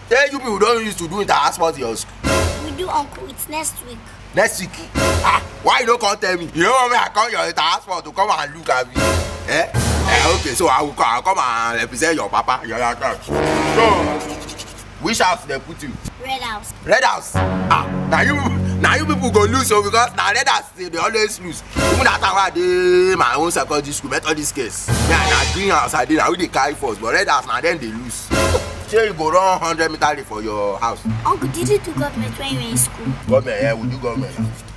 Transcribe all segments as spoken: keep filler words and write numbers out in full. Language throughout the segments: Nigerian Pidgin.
Say you people don used to do inter-house sport in your school. We do, uncle. It's next week. Next week? Ah, why you no come tell me? You no want me I come your inter-house sport to come and look at me? Eh? Eh, okay, so I will come, I will come and represent your papa, your account. So, which house they put you? Red house. Red house? Ah, now you, now you people go lose, so because now red house they, they always lose. Even that time I dey my own secondary school, Methodist case. Yeah, na green house I dey, na we dey carry first, but red house na dem dey lose. Say you go run hundred meter relay for your house. Uncle, did you do government when you were in school? Government, yeah, we do government.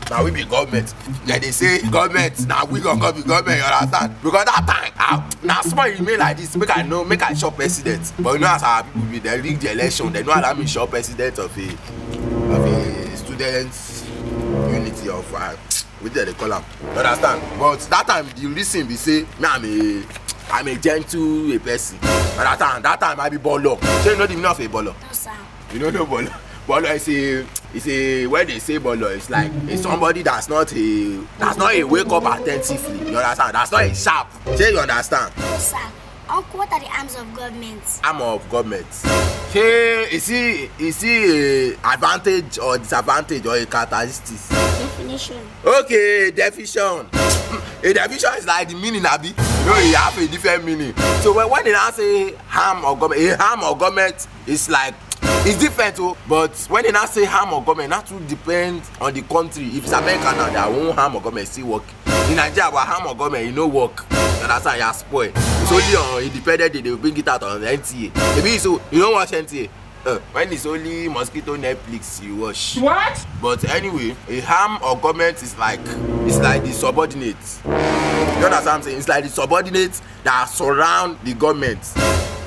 Now we be government. Like they say, government, now we gonna be government, you understand? Because that time, ah, now small you me like this, make I know, make I shop president. But you know as our people be, they rig the election, they no allow me shop president of a, of a student unity of, uh, wetin dem dey call am. You understand? But that time, the reason be say, me, I'm a, I'm a gentle a person. But that time, that time I be bolo. So you know the meaning of a bolo? No, sir. You don't know bolo? Bolo is a, is a, when they say bolo, it's like it's somebody that's not a, that's not a wake up attentively. You understand? That's not a sharp. Say you understand? No, sir. Uncle, what are the arms of government? Arm of government. Say, is he, is he a advantage or disadvantage or a characteristics? Definition. Okay, definition. A definition is like the meaning, abi. You know, e have a different meaning. So when, when they now say harm of government, a harm of government is like, it's different, oh. But when they now say harm of government, that will depend on the country. If it's America now, their own harm of government still work. In Nigeria, our harm of government, e no work. You understand? You spoil. It's only on Independent Day they will bring it out on N T A. Maybe so you don't watch N T A. Uh, when it's only mosquito Netflix you watch. What? But anyway, a harm of government is like, it's like the subordinate. You understand what I'm saying? It's like the subordinate that surround the government.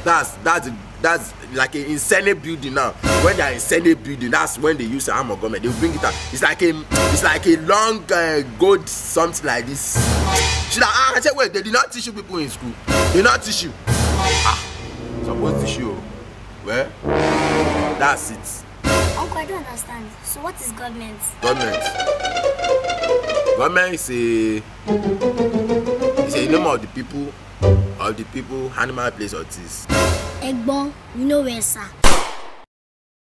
That's, that's the, that's like an insane building now. When they are insane building, that's when they use a arm of government. They bring it out. It's like a, it's like a long, uh, gold something like this. Should I, ah, I say, wait, they did not teach you people in school. They not teach you. Ah, supposed to teach you. Well, that's it. Uncle, I don't understand. So what is government? Government. Government is a, is a name of the people, of the people, animal, place, or things. Egbon, you know where, sir?